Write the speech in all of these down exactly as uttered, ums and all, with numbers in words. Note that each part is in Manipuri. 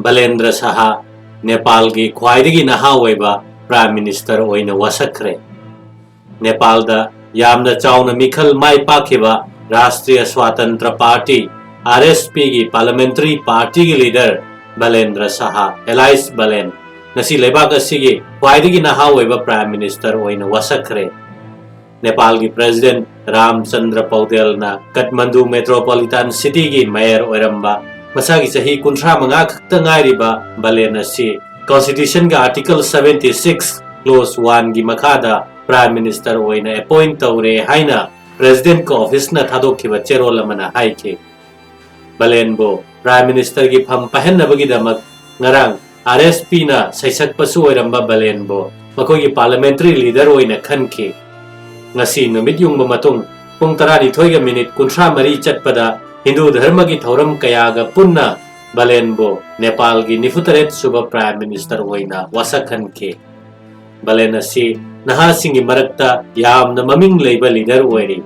ꯕꯂꯦꯟꯗ꯭ꯔ ꯁꯍꯥ ꯅꯦꯄꯥꯜꯒꯤ ꯈ꯭ꯋꯥꯏꯗꯒꯤ ꯅꯍꯥ ꯑꯣꯏꯕ Prime Minister ꯑꯣꯏꯅ ꯋꯥꯁꯛꯈ꯭ꯔꯦ꯫ ꯅꯦꯄꯥꯜꯗ ꯌꯥꯝꯅ ꯆꯥꯎꯅ ꯃꯤꯈꯜ ꯃꯥꯏ ꯄꯥꯛꯈꯤꯕ ꯔꯥꯁꯇ꯭ꯔꯤꯌ ꯁ꯭ꯋꯥꯇꯟꯇ꯭ꯔ ꯄꯥꯔꯇꯤ, RSP ꯒꯤ parliamentary party ꯒꯤ leader ꯕꯂꯦꯟꯗ꯭ꯔ ꯁꯍꯥ, alias ꯕꯂꯦꯟ, ꯉꯁꯤ ꯂꯩꯕꯥꯛ ꯑꯁꯤꯒꯤ ꯈ꯭ꯋꯥꯏꯗꯒꯤ ꯅꯍꯥ ꯑꯣꯏꯕ Prime Minister ꯑꯣꯏꯅ ꯋꯥꯁꯛꯈ꯭ꯔꯦ꯫ ꯅꯦꯄꯥꯜꯒꯤ President ꯔꯥꯝꯆꯟꯗ꯭ꯔ ꯄꯧꯗꯦꯜꯅ ꯀꯠꯃꯟꯗꯨ metropolitan city ꯒꯤ mayor ꯑꯣꯏꯔꯝꯕ ꯃꯁꯥꯒꯤ ꯆꯍꯤ ꯀꯨꯟꯊ꯭ꯔꯥ ꯃꯉꯥ ꯈꯛꯇ ꯉꯥꯏꯔꯤꯕ ꯕꯂꯦꯟ ꯑꯁꯤ Constitution ꯒꯤ Article seventy six, Clause one ꯒꯤ ꯃꯈꯥꯗ Prime Minister ꯑꯣꯏꯅ appoint ꯇꯧꯔꯦ ꯍꯥꯏꯅ President ꯀꯤ office ꯅ ꯊꯥꯗꯣꯛꯈꯤꯕ ꯆꯦꯔꯣꯜ ꯑꯃꯅ ꯍꯥꯏꯈꯤ꯫ ꯕꯂꯦꯟꯕꯨ Prime Minister ꯒꯤ ꯐꯝ ꯄꯥꯏꯍꯟꯅꯕꯒꯤꯗꯃꯛ ꯉꯔꯥꯡ RSP ꯅ ꯁꯩꯁꯛꯄꯁꯨ ꯑꯣꯏꯔꯝꯕ ꯕꯂꯦꯟꯕꯨ ꯃꯈꯣꯏꯒꯤ parliamentary leader ꯑꯣꯏꯅ ꯈꯟꯈꯤ꯫ ꯉꯁꯤ ꯅꯨꯃꯤꯠ ꯌꯨꯡꯕ ꯃꯇꯨꯡ ꯄꯨꯡ ꯇꯔꯥꯅꯤꯊꯣꯏꯒ minute ꯀꯨꯟꯊ꯭ꯔꯥ ꯃꯔꯤ ꯆꯠꯄꯗ ꯍꯤꯟꯗꯨ ꯙꯔꯃꯒꯤ ꯊꯧꯔꯝ ꯀꯌꯥꯒ ꯄꯨꯟꯅ ꯕꯂꯦꯟꯕꯨ ꯅꯦꯄꯥꯜꯒꯤ ꯅꯤꯐꯨ ꯇꯔꯦꯠ ꯁꯨꯕ Prime Minister ꯑꯣꯏꯅ ꯋꯥꯁꯛꯍꯟꯈꯤ꯫ ꯕꯂꯦꯟ ꯑꯁꯤ ꯅꯍꯥꯁꯤꯡꯒꯤ ꯃꯔꯛꯇ ꯌꯥꯝꯅ ꯃꯃꯤꯡ ꯂꯩꯕ leader ꯑꯣꯏꯔꯤ꯫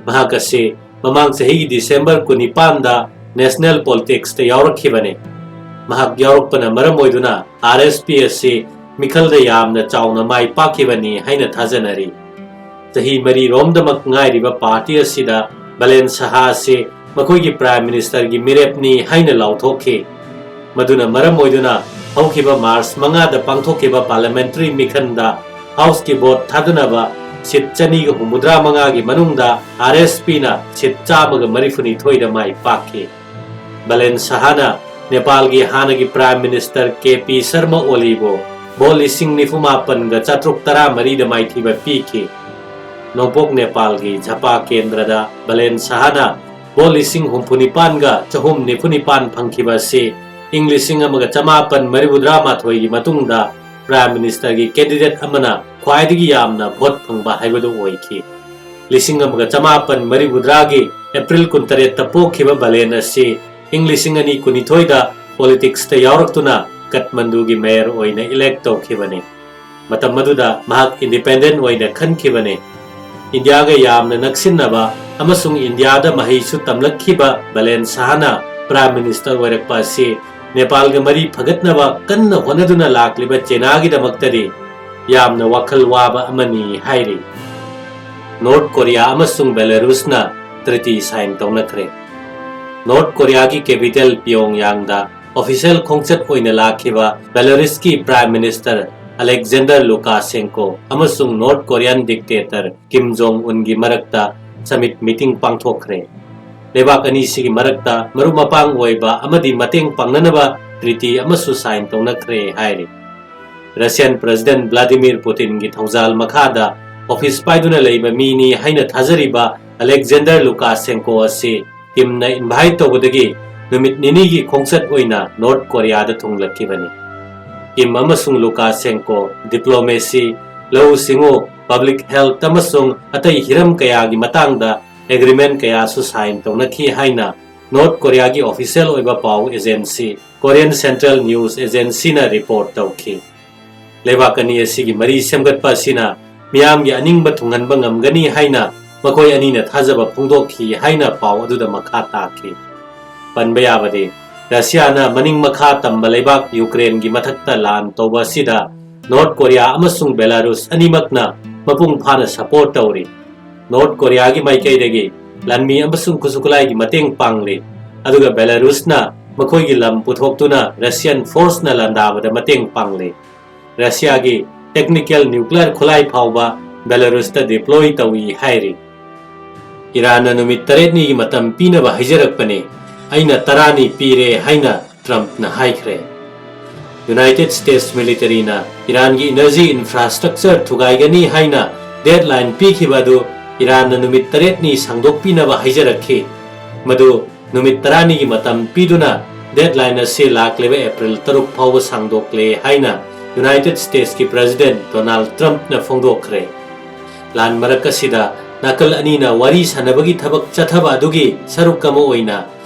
ꯃꯍꯥꯛ ꯑꯁꯤ ꯃꯃꯥꯡ ꯆꯍꯤꯒꯤ December ꯀꯨꯟꯅꯤꯄꯥꯟꯗ national politics ꯇ ꯌꯥꯎꯔꯛꯈꯤꯕꯅꯤ꯫ ꯃꯍꯥꯛ ꯌꯥꯎꯔꯛꯄꯅ ꯃꯔꯝ ꯑꯣꯏꯗꯨꯅ RSP ꯑꯁꯤ ꯃꯤꯈꯜꯗ ꯌꯥꯝꯅ ꯆꯥꯎꯅ ꯃꯥꯏ ꯄꯥꯛꯈꯤꯕꯅꯤ ꯍꯥꯏꯅ ꯊꯥꯖꯅꯔꯤ꯫ ꯆꯍꯤ ꯃꯔꯤ ꯔꯣꯝꯗꯃꯛ ꯉꯥꯏꯔꯤꯕ party ꯑꯁꯤꯗ ꯕꯂꯦꯟ ꯁꯍꯥ ꯑꯁꯤ ꯃꯈꯣꯏꯒꯤ Prime Minister ꯒꯤ ꯃꯤꯔꯦꯞꯅꯤ ꯍꯥꯏꯅ ꯂꯥꯎꯊꯣꯛꯈꯤ꯫ ꯃꯗꯨꯅ ꯃꯔꯝ ꯑꯣꯏꯗꯨꯅ ꯍꯧꯈꯤꯕ March ꯃꯉꯥꯗ ꯄꯥꯡꯊꯣꯛꯈꯤꯕ parliamentary ꯃꯤꯈꯟꯗ House ꯀꯤ vote ꯊꯥꯗꯅꯕ seat ꯆꯅꯤꯒ ꯍꯨꯝꯐꯨꯇꯔꯥ ꯃꯉꯥꯒꯤ ꯃꯅꯨꯡꯗ RSP ꯅ seat ꯆꯥꯝꯃꯒ ꯃꯔꯤꯐꯨꯅꯤꯊꯣꯏꯗ ꯃꯥꯏ ꯄꯥꯛꯈꯤ꯫ ꯕꯂꯦꯟ ꯁꯍꯥꯅ ꯅꯦꯄꯥꯜꯒꯤ ꯍꯥꯟꯅꯒꯤ Prime Minister K P Sharma ꯑꯣꯂꯤꯕꯨ vote ꯂꯤꯁꯤꯡ ꯅꯤꯐꯨ ꯃꯥꯄꯟꯒ ꯆꯥꯇ꯭ꯔꯨꯛ ꯇꯔꯥꯃꯔꯤꯗ ꯃꯥꯏꯊꯤꯕ ꯄꯤꯈꯤ꯫ ꯅꯣꯡꯄꯣꯛ ꯅꯦꯄꯥꯜꯒꯤ ꯖꯄꯥ ꯀꯦꯟꯗ꯭ꯔꯗ ꯕꯂꯦꯟ ꯁꯍꯥꯅ vote ꯂꯤꯁꯤꯡ ꯍꯨꯝꯐꯨꯅꯤꯄꯥꯟꯒ ꯆꯍꯨꯝ ꯅꯤꯐꯨꯅꯤꯄꯥꯟ ꯐꯪꯈꯤꯕ ꯑꯁꯤ ꯏꯪ ꯂꯤꯁꯤꯡ ꯑꯃꯒ ꯆꯃꯥꯄꯟ ꯃꯔꯤꯐꯨꯇꯔꯥ ꯃꯥꯊꯣꯏꯒꯤ ꯃꯇꯨꯡꯗ Prime Minister ꯒꯤ candidate ꯑꯃꯅ ꯈ꯭ꯋꯥꯏꯗꯒꯤ ꯌꯥꯝꯅ vote ꯐꯪꯕ ꯍꯥꯏꯕꯗꯨ ꯑꯣꯏꯈꯤ꯫ ꯂꯤꯁꯤꯡ ꯑꯃꯒ ꯆꯃꯥꯄꯟ ꯃꯔꯤꯐꯨꯇꯔꯥꯒꯤ April ꯀꯨꯟꯇꯔꯦꯠꯇ ꯄꯣꯛꯈꯤꯕ ꯕꯂꯦꯟ ꯑꯁꯤ ꯏꯪ ꯂꯤꯁꯤꯡ ꯑꯅꯤ ꯀꯨꯟꯅꯤꯊꯣꯏꯗ politics ꯇ ꯌꯥꯎꯔꯛꯇꯨꯅ ꯀꯠꯃꯟꯗꯨꯒꯤ mayor ꯑꯣꯏꯅ elect ꯇꯧꯈꯤꯕꯅꯤ꯫ ꯃꯇꯝ ꯑꯗꯨꯗ ꯃꯍꯥꯛ independent ꯑꯣꯏꯅ ꯈꯟꯈꯤꯕꯅꯤ꯫ ꯏꯟꯗꯤꯌꯥꯒ ꯌꯥꯝꯅ ꯅꯛꯁꯤꯟꯅꯕ ꯑꯃꯁꯨꯡ ꯏꯟꯗꯤꯌꯥꯗ ꯃꯍꯩꯁꯨ ꯇꯝꯂꯛꯈꯤꯕ ꯕꯂꯦꯟ ꯁꯍꯥꯅ Prime Minister ꯑꯣꯏꯔꯛꯄ ꯑꯁꯤ ꯅꯦꯄꯥꯜꯒ ꯃꯔꯤ ꯐꯒꯠꯅꯕ ꯀꯟꯅ ꯍꯣꯠꯅꯗꯨꯅ ꯂꯥꯛꯂꯤꯕ ꯆꯦꯅꯥꯒꯤꯗꯃꯛꯇꯗꯤ ꯌꯥꯝꯅ ꯋꯥꯈꯜ ꯋꯥꯕ ꯑꯃꯅꯤ ꯍꯥꯏꯔꯤ꯫ ꯅꯣꯔꯠ ꯀꯣꯔꯤꯌꯥ ꯑꯃꯁꯨꯡ ꯕꯦꯂꯥꯔꯨꯁꯅ ꯇ꯭ꯔꯤꯇꯤ ꯁꯥꯏꯟ ꯇꯧꯅꯈ꯭ꯔꯦ꯫ ꯅꯣꯔꯠ ꯀꯣꯔꯤꯌꯥꯒꯤ ꯀꯦꯄꯤꯇꯦꯜ ꯄꯤꯌꯣꯡꯌꯥꯡꯗ ꯑꯣꯐꯤꯁꯤꯌꯦꯜ ꯈꯣꯡꯆꯠ ꯑꯣꯏꯅ ꯂꯥꯛꯈꯤꯕ ꯕꯦꯂꯥꯔꯨꯁꯀꯤ ꯄ꯭ꯔꯥꯏꯝ ꯃꯤꯅꯤꯁꯇꯔ ꯑꯂꯦꯛꯖꯦꯟꯗꯔ ꯂꯨꯀꯥꯁꯦꯡꯀꯣ ꯑꯃꯁꯨꯡ ꯅꯣꯔꯠ ꯀꯣꯔꯤꯌꯥꯟ ꯗꯤꯛꯇꯦꯇꯔ ꯀꯤꯝ ꯖꯣꯡ ꯎꯟꯒꯤ ꯃꯔꯛꯇ ꯁꯃꯤꯠ ꯃꯤꯇꯤꯡ ꯄꯥꯡꯊꯣꯛꯈ꯭ꯔꯦ꯫ ꯂꯩꯕꯥꯛ ꯑꯅꯤꯁꯤꯒꯤ ꯃꯔꯛꯇ ꯃꯔꯨꯞ ꯃꯄꯥꯡ ꯑꯣꯏꯕ ꯑꯃꯗꯤ ꯃꯇꯦꯡ ꯄꯥꯡꯅꯅꯕ ꯇ꯭ꯔꯤꯇꯤ ꯑꯃꯁꯨ ꯁꯥꯏꯟ ꯇꯧꯅꯈ꯭ꯔꯦ ꯍꯥꯏꯔꯤ꯫ ꯔꯁꯤꯌꯥꯟ ꯄ꯭ꯔꯦꯁꯤꯗꯦꯟꯠ ꯚ꯭ꯂꯥꯗꯤꯃꯤꯔ ꯄꯨꯇꯤꯟꯒꯤ ꯊꯧꯖꯥꯜ ꯃꯈꯥꯗ ꯑꯣꯐꯤꯁ ꯄꯥꯏꯗꯨꯅ ꯂꯩꯕ ꯃꯤꯅꯤ ꯍꯥꯏꯅ ꯊꯥꯖꯔꯤꯕ ꯑꯂꯦꯛꯖꯦꯟꯗꯔ ꯂꯨꯀꯥꯁꯦꯡꯀꯣ ꯑꯁꯤ ꯀꯤꯝꯅ ꯏꯟꯚꯥꯏꯠ ꯇꯧꯕꯗꯒꯤ ꯅꯨꯃꯤꯠ ꯅꯤꯅꯤꯒꯤ ꯈꯣꯡꯆꯠ ꯑꯣꯏꯅ ꯅꯣꯔꯠ ꯀꯣꯔꯤꯌꯥꯗ ꯊꯨꯡꯂꯛꯈꯤꯕꯅꯤ꯫ ꯀꯤꯝ ꯑꯃꯁꯨꯡ ꯂꯨꯀꯥꯁꯦꯡꯀꯣ ꯗꯤꯄ꯭ꯂꯣꯃꯦꯁꯤ, ꯂꯧꯎ ꯁꯤꯡꯎ, ꯄꯕ꯭ꯂꯤꯛ ꯍꯦꯜꯊ ꯑꯃꯁꯨꯡ ꯑꯇꯩ ꯍꯤꯔꯝ ꯀꯌꯥꯒꯤ ꯃꯇꯥꯡꯗ ꯑꯦꯒ꯭ꯔꯤꯃꯦꯟꯠ ꯀꯌꯥꯁꯨ ꯁꯥꯏꯟ ꯇꯧꯅꯈꯤ ꯍꯥꯏꯅ ꯅꯣꯔꯠ ꯀꯣꯔꯤꯌꯥꯒꯤ ꯑꯣꯐꯤꯁꯤꯌꯦꯜ ꯑꯣꯏꯕ ꯄꯥꯎ ꯑꯦꯖꯦꯟꯁꯤ ꯀꯣꯔꯤꯌꯟ ꯁꯦꯟꯇ꯭ꯔꯦꯜ ꯅ꯭ꯌꯨꯁ ꯑꯦꯖꯦꯟꯁꯤꯅ ꯔꯤꯄꯣꯔꯠ ꯇꯧꯈꯤ꯫ ꯂꯩꯕꯥꯛ ꯑꯅꯤ ꯑꯁꯤꯒꯤ ꯃꯔꯤ ꯁꯦꯝꯒꯠꯄ ꯑꯁꯤꯅ ꯃꯤꯌꯥꯝꯒꯤ ꯑꯅꯤꯡꯕ ꯊꯨꯡꯍꯟꯕ ꯉꯝꯒꯅꯤ ꯍꯥꯏꯅ ꯃꯈꯣꯏ ꯑꯅꯤꯅ ꯊꯥꯖꯕ ꯐꯣꯡꯗꯣꯛꯈꯤ ꯍꯥꯏꯅ ꯄꯥꯎ ꯑꯗꯨꯗ ꯃꯈꯥ ꯇꯥꯈꯤ꯫ ꯄꯟꯕ ꯌꯥꯕꯗꯤ, ꯔꯁꯤꯌꯥꯅ ꯃꯅꯤꯡ ꯃꯈꯥ ꯇꯝꯕ ꯂꯩꯕꯥꯛ ꯌꯨꯀ꯭ꯔꯦꯟꯒꯤ ꯃꯊꯛꯇ ꯂꯥꯟ ꯇꯧꯕ ꯑꯁꯤꯗ ꯅꯣꯔꯠ ꯀꯣꯔꯤꯌꯥ ꯑꯃꯁꯨꯡ ꯕꯦꯂꯥꯔꯨꯁ ꯑꯅꯤꯃꯛꯅ ꯃꯄꯨꯡ ꯐꯥꯅ ꯁꯄꯣꯔꯠ ꯇꯧꯔꯤ꯫ ꯅꯣꯔꯠ ꯀꯣꯔꯤꯌꯥꯒꯤ ꯃꯥꯏꯀꯩꯗꯒꯤ ꯂꯥꯟꯃꯤ ꯑꯃꯁꯨꯡ ꯈꯨꯠꯁꯨ ꯈꯨꯠꯂꯥꯏꯒꯤ ꯃꯇꯦꯡ ꯄꯥꯡꯂꯤ, ꯑꯗꯨꯒ ꯕꯦꯂꯥꯔꯨꯁꯅ ꯃꯈꯣꯏꯒꯤ ꯂꯝ ꯄꯨꯊꯣꯛꯇꯨꯅ ꯔꯁꯤꯌꯟ ꯐꯣꯔꯁꯅ ꯂꯥꯟꯗꯥꯕꯗ ꯃꯇꯦꯡ ꯄꯥꯡꯂꯤ꯫ ꯔꯁꯤꯌꯥꯒꯤ ꯇꯦꯛꯅꯤꯀꯦꯜ ꯅ꯭ꯌꯨꯀ꯭ꯂꯤꯌꯔ ꯈꯨꯠꯂꯥꯏ ꯐꯥꯎꯕ ꯕꯦꯂꯥꯔꯨꯁꯇ ꯗꯤꯄ꯭ꯂꯣꯏ ꯇꯧꯏ ꯍꯥꯏꯔꯤ꯫ ꯏꯔꯥꯟꯅ ꯅꯨꯃꯤꯠ ꯇꯔꯦꯠꯅꯤꯒꯤ ꯃꯇꯝ ꯄꯤꯅꯕ ꯍꯥꯏꯖꯔꯛꯄꯅꯤ, ꯑꯩꯅ ꯇꯔꯥꯅꯤ ꯄꯤꯔꯦ ꯍꯥꯏꯅ ꯇ꯭ꯔꯝꯞꯅ ꯍꯥꯏꯈ꯭ꯔꯦ꯫ ꯌꯨꯅꯥꯏꯇꯦꯗ ꯁ꯭ꯇꯦꯠꯁ ꯃꯤꯂꯤꯇꯔꯤꯅ ꯏꯔꯥꯟꯒꯤ ꯏꯅꯔꯖꯤ ꯏꯟꯐ꯭ꯔꯥꯁ꯭ꯇ꯭ꯔꯛꯆꯔ ꯊꯨꯒꯥꯏꯒꯅꯤ ꯍꯥꯏꯅ ꯗꯦꯗꯂꯥꯏꯟ ꯄꯤꯈꯤꯕ ꯑꯗꯨ ꯏꯔꯥꯟꯅ ꯅꯨꯃꯤꯠ ꯇꯔꯦꯠꯅꯤ ꯁꯥꯡꯗꯣꯛꯄꯤꯅꯕ ꯍꯥꯏꯖꯔꯛꯈꯤ꯫ ꯃꯗꯨ ꯅꯨꯃꯤꯠ ꯇꯔꯥꯅꯤꯒꯤ ꯃꯇꯝ ꯄꯤꯗꯨꯅ ꯗꯦꯗꯂꯥꯏꯟ ꯑꯁꯤ ꯂꯥꯛꯂꯤꯕ ꯑꯦꯄ꯭ꯔꯤꯜ ꯇꯔꯨꯛ ꯐꯥꯎꯕ ꯁꯥꯡꯗꯣꯛꯂꯦ ꯍꯥꯏꯅ ꯌꯨꯅꯥꯏꯇꯦꯗ ꯁ꯭ꯇꯦꯠꯁꯀꯤ ꯄ꯭ꯔꯦꯁꯤꯗꯦꯟꯠ ꯗꯣꯅꯥꯜꯗ ꯇ꯭ꯔꯝꯞꯅ ꯐꯣꯡꯗꯣꯛꯈ꯭ꯔꯦ꯫ ꯂꯥꯟ ꯃꯔꯛ ꯑꯁꯤꯗ ꯅꯥꯀꯜ ꯑꯅꯤꯅ ꯋꯥꯔꯤ ꯁꯥꯟꯅꯕꯒꯤ ꯊꯕꯛ ꯆꯠꯊꯕ ꯑꯗꯨꯒꯤ ꯁꯔꯨꯛ ꯑꯃ ꯑꯣꯏꯅ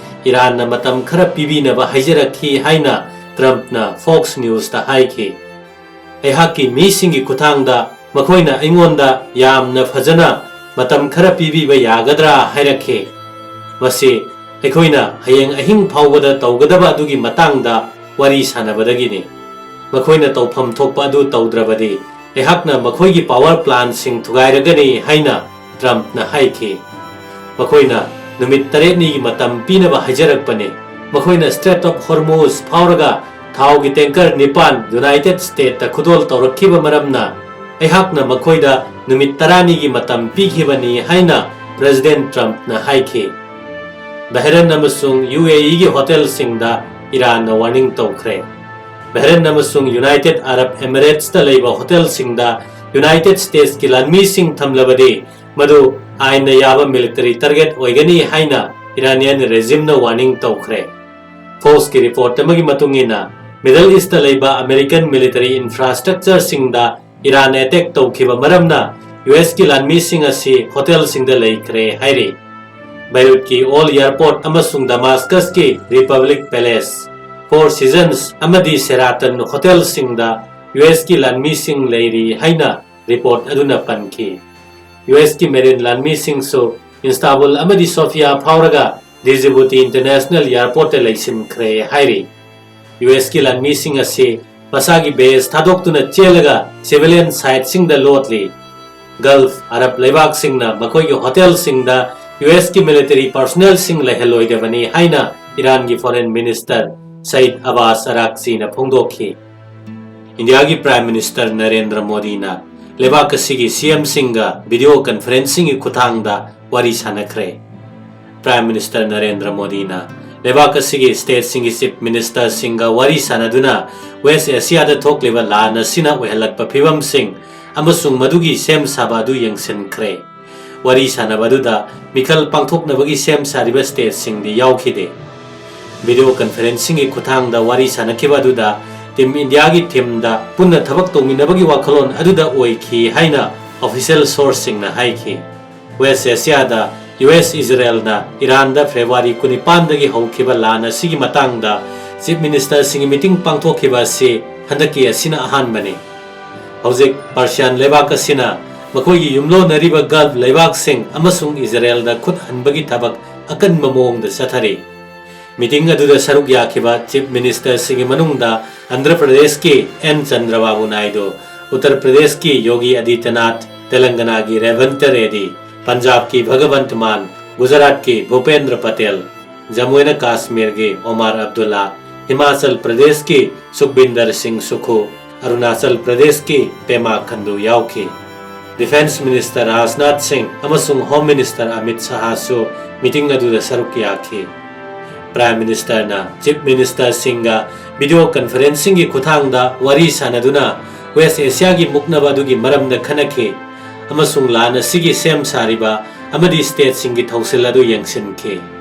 ꯏꯔꯥꯟꯅ ꯃꯇꯝ ꯈꯔ ꯄꯤꯕꯤꯅꯕ ꯍꯥꯏꯖꯔꯛꯈꯤ ꯍꯥꯏꯅ ꯇ꯭ꯔꯝꯞꯅ ꯐꯣꯛꯁ ꯅ꯭ꯌꯨꯁꯇ ꯍꯥꯏꯈꯤ꯫ ꯑꯩꯍꯥꯛꯀꯤ ꯃꯤꯁꯤꯡꯒꯤ ꯈꯨꯠꯊꯥꯡꯗ ꯃꯈꯣꯏꯅ ꯑꯩꯉꯣꯟꯗ ꯌꯥꯝꯅ ꯐꯖꯅ ꯃꯇꯝ ꯈꯔ ꯄꯤꯕꯤꯕ ꯌꯥꯒꯗ꯭ꯔꯥ ꯍꯥꯏꯔꯛꯈꯤ꯫ ꯃꯁꯤ ꯑꯩꯈꯣꯏꯅ ꯍꯌꯦꯡ ꯑꯍꯤꯡ ꯐꯥꯎꯕꯗ ꯇꯧꯒꯗꯕ ꯑꯗꯨꯒꯤ ꯃꯇꯥꯡꯗ ꯋꯥꯔꯤ ꯁꯥꯟꯅꯕꯗꯒꯤꯅꯤ꯫ ꯃꯈꯣꯏꯅ ꯇꯧꯐꯝ ꯊꯣꯛꯄ ꯑꯗꯨ ꯇꯧꯗ꯭ꯔꯕꯗꯤ ꯑꯩꯍꯥꯛꯅ ꯃꯈꯣꯏꯒꯤ ꯄꯥꯋꯔ ꯄ꯭ꯂꯥꯟꯁꯤꯡ ꯊꯨꯒꯥꯏꯔꯒꯅꯤ ꯍꯥꯏꯅ ꯇ꯭ꯔꯝꯞꯅ ꯍꯥꯏꯈꯤ꯫ ꯃꯈꯣꯏꯅ ꯅꯨꯃꯤꯠ ꯇꯔꯦꯠꯅꯤꯒꯤ ꯃꯇꯝ ꯄꯤꯅꯕ ꯍꯥꯏꯖꯔꯛꯄꯅꯤ꯫ ꯃꯈꯣꯏꯅ ꯁ꯭ꯇ꯭ꯔꯦꯠ ꯑꯣꯐ ꯍꯣꯔꯃꯨꯖ ꯐꯥꯎꯔꯒ ꯊꯥꯎꯒꯤ ꯇꯦꯡꯀꯔ ꯅꯤꯄꯥꯟ ꯌꯨꯅꯥꯏꯇꯦꯗ ꯁ꯭ꯇꯦꯠꯇ ꯈꯨꯗꯣꯜ ꯇꯧꯔꯛꯈꯤꯕ ꯃꯔꯝꯅ ꯑꯩꯍꯥꯛꯅ ꯃꯈꯣꯏꯗ ꯅꯨꯃꯤꯠ ꯇꯔꯥꯅꯤꯒꯤ ꯃꯇꯝ ꯄꯤꯈꯤꯕꯅꯤ ꯍꯥꯏꯅ ꯄ꯭ꯔꯦꯁꯤꯗꯦꯟꯠ ꯇ꯭ꯔꯝꯞꯅ ꯍꯥꯏꯈꯤ꯫ ꯕꯍꯔꯦꯟ ꯑꯃꯁꯨꯡ ꯌꯨ ꯑꯦ ꯏꯒꯤ ꯍꯣꯇꯦꯜꯁꯤꯡꯗ ꯏꯔꯥꯟꯅ ꯋꯥꯔꯅꯤꯡ ꯇꯧꯈ꯭ꯔꯦ꯫ ꯕꯍꯔꯦꯟ ꯑꯃꯁꯨꯡ ꯌꯨꯅꯥꯏꯇꯦꯗ ꯑꯔꯕ ꯑꯦꯃꯤꯔꯦꯠꯁꯇ ꯂꯩꯕ ꯍꯣꯇꯦꯜꯁꯤꯡꯗ ꯌꯨꯅꯥꯏꯇꯦꯗ ꯁ꯭ꯇꯦꯠꯁꯀꯤ ꯂꯥꯟꯃꯤꯁꯤꯡ ꯊꯝꯂꯕꯗꯤ ꯃꯗꯨ ꯑꯥꯏꯟꯅ ꯌꯥꯕ ꯃꯤꯂꯤꯇꯔꯤ ꯇꯥꯔꯒꯦꯠ ꯑꯣꯏꯒꯅꯤ ꯍꯥꯏꯅ ꯏꯔꯥꯅꯤꯌꯟ ꯔꯦꯖꯤꯝꯅ ꯋꯥꯔꯅꯤꯡ ꯇꯧꯈ꯭ꯔꯦ꯫ ꯐꯣꯛꯁꯀꯤ ꯔꯤꯄꯣꯔꯠ ꯑꯃꯒꯤ ꯃꯇꯨꯡ ꯏꯟꯅ, ꯃꯤꯗꯜ ꯏꯁꯇ ꯂꯩꯕ ꯑꯃꯦꯔꯤꯀꯟ ꯃꯤꯂꯤꯇꯔꯤ ꯏꯟꯐ꯭ꯔꯥꯁ꯭ꯇ꯭ꯔꯛꯆꯔꯁꯤꯡꯗ ꯏꯔꯥꯟ ꯑꯦꯇꯦꯛ ꯇꯧꯈꯤꯕ ꯃꯔꯝꯅ ꯌꯨ ꯑꯦꯁꯀꯤ ꯂꯥꯟꯃꯤꯁꯤꯡ ꯑꯁꯤ ꯍꯣꯇꯦꯜꯁꯤꯡꯗ ꯂꯩꯈ꯭ꯔꯦ ꯍꯥꯏꯔꯤ꯫ ꯕꯩꯔꯨꯠꯀꯤ ꯑꯣꯜ ꯑꯦꯌꯔꯄꯣꯔꯠ ꯑꯃꯁꯨꯡ ꯗꯃꯥꯁꯀꯁꯀꯤ ꯔꯤꯄꯕ꯭ꯂꯤꯛ ꯄꯦꯂꯦꯁ, ꯐꯣꯔ ꯁꯤꯖꯟꯁ ꯑꯃꯗꯤ ꯁꯦꯔꯥꯇꯟ ꯍꯣꯇꯦꯜꯁꯤꯡꯗ ꯌꯨ ꯑꯦꯁꯀꯤ ꯂꯥꯟꯃꯤꯁꯤꯡ ꯂꯩꯔꯤ ꯍꯥꯏꯅ ꯔꯤꯄꯣꯔꯠ ꯑꯗꯨꯅ ꯄꯟꯈꯤ꯫ ꯌꯨ ꯑꯦꯁꯀꯤ ꯃꯦꯔꯤꯟ ꯂꯥꯟꯃꯤꯁꯤꯡꯁꯨ ꯏꯟꯁꯇꯥꯕꯨꯜ ꯑꯃꯗꯤ ꯁꯣꯐꯤꯌꯥ ꯐꯥꯎꯔꯒ ꯗꯤꯖꯤꯕꯨꯇꯤ ꯏꯟꯇꯔꯅꯦꯁꯅꯦꯜ ꯑꯦꯌꯔꯄꯣꯔꯠꯇ ꯂꯩꯁꯤꯟꯈ꯭ꯔꯦ ꯍꯥꯏꯔꯤ꯫ ꯌꯨ ꯑꯦꯁꯀꯤ ꯂꯥꯟꯃꯤꯁꯤꯡ ꯑꯁꯤ ꯃꯁꯥꯒꯤ ꯕꯦꯁ ꯊꯥꯗꯣꯛꯇꯨꯅ ꯆꯦꯜꯂꯒ ꯁꯤꯚꯤꯂꯤꯌꯟ ꯁꯥꯏꯠꯁꯤꯡꯗ ꯂꯣꯠꯂꯤ꯫ ꯒꯜꯐ ꯑꯔꯕ ꯂꯩꯕꯥꯛꯁꯤꯡꯅ ꯃꯈꯣꯏꯒꯤ ꯍꯣꯇꯦꯜꯁꯤꯡꯗ ꯌꯨ ꯑꯦꯁꯀꯤ ꯃꯤꯂꯤꯇꯔꯤ ꯄꯔꯁꯣꯅꯦꯜꯁꯤꯡ ꯂꯩꯍꯜꯂꯣꯏꯗꯕꯅꯤ ꯍꯥꯏꯅ ꯏꯔꯥꯟꯒꯤ ꯐꯣꯔꯦꯟ ꯃꯤꯅꯤꯁꯇꯔ ꯁꯌꯤꯗ ꯑꯕꯥꯁ ꯑꯔꯥꯛꯆꯤꯅ ꯐꯣꯡꯗꯣꯛꯈꯤ꯫ ꯏꯟꯗꯤꯌꯥꯒꯤ ꯄ꯭ꯔꯥꯏꯝ ꯃꯤꯅꯤꯁꯇꯔ ꯅꯔꯦꯟꯗ꯭ꯔ ꯃꯣꯗꯤꯅ ꯂꯩꯕꯥꯛ ꯑꯁꯤꯒꯤ ꯁꯤ ꯑꯦꯝꯁꯤꯡꯒ ꯚꯤꯗꯤꯑꯣ ꯀꯟꯐꯔꯦꯟꯁꯤꯡꯒꯤ ꯈꯨꯠꯊꯥꯡꯗ ꯋꯥꯔꯤ ꯁꯥꯟꯅꯈ꯭ꯔꯦ꯫ ꯄ꯭ꯔꯥꯏꯝ ꯃꯤꯅꯤꯁꯇꯔ ꯅꯔꯦꯟꯗ꯭ꯔ ꯃꯣꯗꯤꯅ ꯂꯩꯕꯥꯛ ꯑꯁꯤꯒꯤ ꯁ꯭ꯇꯦꯠꯁꯤꯡꯒꯤ ꯆꯤꯐ ꯃꯤꯅꯤꯁꯇꯔꯁꯤꯡꯒ ꯋꯥꯔꯤ ꯁꯥꯟꯅꯗꯨꯅ ꯋꯦꯁ ꯑꯦꯁꯤꯌꯥꯗ ꯊꯣꯛꯂꯤꯕ ꯂꯥꯟ ꯑꯁꯤꯅ ꯑꯣꯏꯍꯜꯂꯛꯄ ꯐꯤꯚꯝꯁꯤꯡ ꯑꯃꯁꯨꯡ ꯃꯗꯨꯒꯤ ꯁꯦꯝ ꯁꯥꯕ ꯑꯗꯨ ꯌꯦꯡꯁꯤꯟꯈ꯭ꯔꯦ꯫ ꯋꯥꯔꯤ ꯁꯥꯟꯅꯕ ꯑꯗꯨꯗ ꯃꯤꯈꯜ ꯄꯥꯡꯊꯣꯛꯅꯕꯒꯤ ꯁꯦꯝ ꯁꯥꯔꯤꯕ ꯁ꯭ꯇꯦꯠꯁꯤꯡꯗꯤ ꯌꯥꯎꯈꯤꯗꯦ꯫ ꯚꯤꯗꯤꯑꯣ ꯀꯟꯐꯔꯦꯟꯁꯤꯡꯒꯤ ꯈꯨꯠꯊꯥꯡꯗ ꯋꯥꯔꯤ ꯁꯥꯟꯅꯈꯤꯕ ꯑꯗꯨꯗ ꯇꯤꯝ ꯏꯟꯗꯤꯌꯥꯒꯤ ꯊꯤꯝꯗ ꯄꯨꯟꯅ ꯊꯕꯛ ꯇꯧꯃꯤꯟꯅꯕꯒꯤ ꯋꯥꯈꯜꯂꯣꯟ ꯑꯗꯨꯗ ꯑꯣꯏꯈꯤ ꯍꯥꯏꯅ ꯑꯣꯐꯤꯁꯤꯌꯦꯜ ꯁꯣꯔꯁꯁꯤꯡꯅ ꯍꯥꯏꯈꯤ꯫ ꯋꯦꯁ ꯑꯦꯁꯤꯌꯥꯗ ꯌꯨ ꯑꯦꯁ ꯏꯖꯔꯦꯜꯅ ꯏꯔꯥꯟꯗ ꯐꯦꯕ꯭ꯔꯨꯋꯥꯔꯤ ꯀꯨꯟꯅꯤꯄꯥꯟꯗꯒꯤ ꯍꯧꯈꯤꯕ ꯂꯥꯟ ꯑꯁꯤꯒꯤ ꯃꯇꯥꯡꯗ ꯆꯤꯐ ꯃꯤꯅꯤꯁꯇꯔꯁꯤꯡꯒꯤ ꯃꯤꯇꯤꯡ ꯄꯥꯡꯊꯣꯛꯈꯤꯕ ꯑꯁꯤ ꯍꯟꯗꯛꯀꯤ ꯑꯁꯤꯅ ꯑꯍꯥꯟꯕꯅꯤ꯫ ꯍꯧꯖꯤꯛ ꯄꯔꯁꯤꯌꯥꯟ ꯂꯩꯕꯥꯛ ꯑꯁꯤꯅ ꯃꯈꯣꯏꯒꯤ ꯌꯨꯝꯂꯣꯟꯅꯔꯤꯕ ꯒꯜꯐ ꯂꯩꯕꯥꯛꯁꯤꯡ ꯑꯃꯁꯨꯡ ꯏꯖꯔꯦꯜꯗ ꯈꯨꯠ ꯍꯟꯕꯒꯤ ꯊꯕꯛ ꯑꯀꯟꯕ ꯃꯑꯣꯡꯗ ꯆꯠꯊꯔꯤ꯫ ꯃꯤꯇꯤꯡ ꯑꯗꯨꯗ ꯁꯔꯨꯛ ꯌꯥꯈꯤꯕ ꯆꯤꯐ ꯃꯤꯅꯤꯁꯇꯔꯁꯤꯡꯒꯤ ꯃꯅꯨꯡꯗ ꯑꯟꯙ꯭ꯔ ꯄ꯭ꯔꯗꯦꯁꯀꯤ ꯑꯦꯟ ꯆꯟꯗ꯭ꯔꯕꯥꯕꯨ ꯅꯥꯏꯗꯨ, ꯎꯠꯇꯔ ꯄ꯭ꯔꯗꯦꯁꯀꯤ ꯌꯣꯒꯤ ꯑꯗꯤꯇ꯭ꯌꯅꯥꯊ, ꯇꯦꯂꯪꯒꯅꯥꯒꯤ ꯔꯦꯚꯟꯇ ꯔꯦꯗꯤ, ꯄꯟꯖꯥꯕꯀꯤ ꯚꯒꯋꯟꯇ ꯃꯥꯟ, ꯒꯨꯖꯔꯥꯠꯀꯤ ꯚꯨꯄꯦꯟꯗ꯭ꯔ ꯄꯇꯦꯜ, ꯖꯝꯃꯨ ꯑꯦꯟ ꯀꯥꯁꯃꯤꯔꯒꯤ ꯑꯣꯃꯥꯔ ꯑꯕꯗꯨꯜꯂꯥ, ꯍꯤꯃꯥꯆꯜ ꯄ꯭ꯔꯗꯦꯁꯀꯤ ꯁꯨꯈꯕꯤꯟꯗꯔ ꯁꯤꯡ ꯁꯨꯈꯨ, ꯑꯔꯨꯅꯥꯆꯜ ꯄ꯭ꯔꯗꯦꯁꯀꯤ ꯄꯦꯃꯥ ꯈꯟꯗꯨ ꯌꯥꯎꯈꯤ꯫ ꯗꯤꯐꯦꯟꯁ ꯃꯤꯅꯤꯁꯇꯔ ꯔꯥꯖꯅꯥꯊ ꯁꯤꯡ ꯑꯃꯁꯨꯡ ꯍꯣꯝ ꯃꯤꯅꯤꯁꯇꯔ ꯑꯃꯤꯠ ꯁꯍꯥꯁꯨ ꯃꯤꯇꯤꯡ ꯑꯗꯨꯗ ꯁꯔꯨꯛ ꯌꯥꯈꯤ꯫ ꯄ꯭ꯔꯥꯏꯝ ꯃꯤꯅꯤꯁꯇꯔꯅ ꯆꯤꯐ ꯃꯤꯅꯤꯁꯇꯔꯁꯤꯡꯒ ꯚꯤꯗꯤꯑꯣ ꯀꯟꯐꯔꯦꯟꯁꯤꯡꯒꯤ ꯈꯨꯠꯊꯥꯡꯗ ꯋꯥꯔꯤ ꯁꯥꯅꯗꯨꯅ ꯋꯦꯁ ꯑꯦꯁꯤꯌꯥꯒꯤ ꯃꯨꯛꯅꯕ ꯑꯗꯨꯒꯤ ꯃꯔꯝꯗ ꯈꯟꯅꯈꯤ ꯑꯃꯁꯨꯡ ꯂꯥꯟ ꯑꯁꯤꯒꯤ ꯁꯦꯝ ꯁꯥꯔꯤꯕ ꯑꯃꯗꯤ ꯁ꯭ꯇꯦꯠꯁꯤꯡꯒꯤ ꯊꯧꯁꯤꯜ ꯑꯗꯨ ꯌꯦꯡꯁꯤꯟꯈꯤ꯫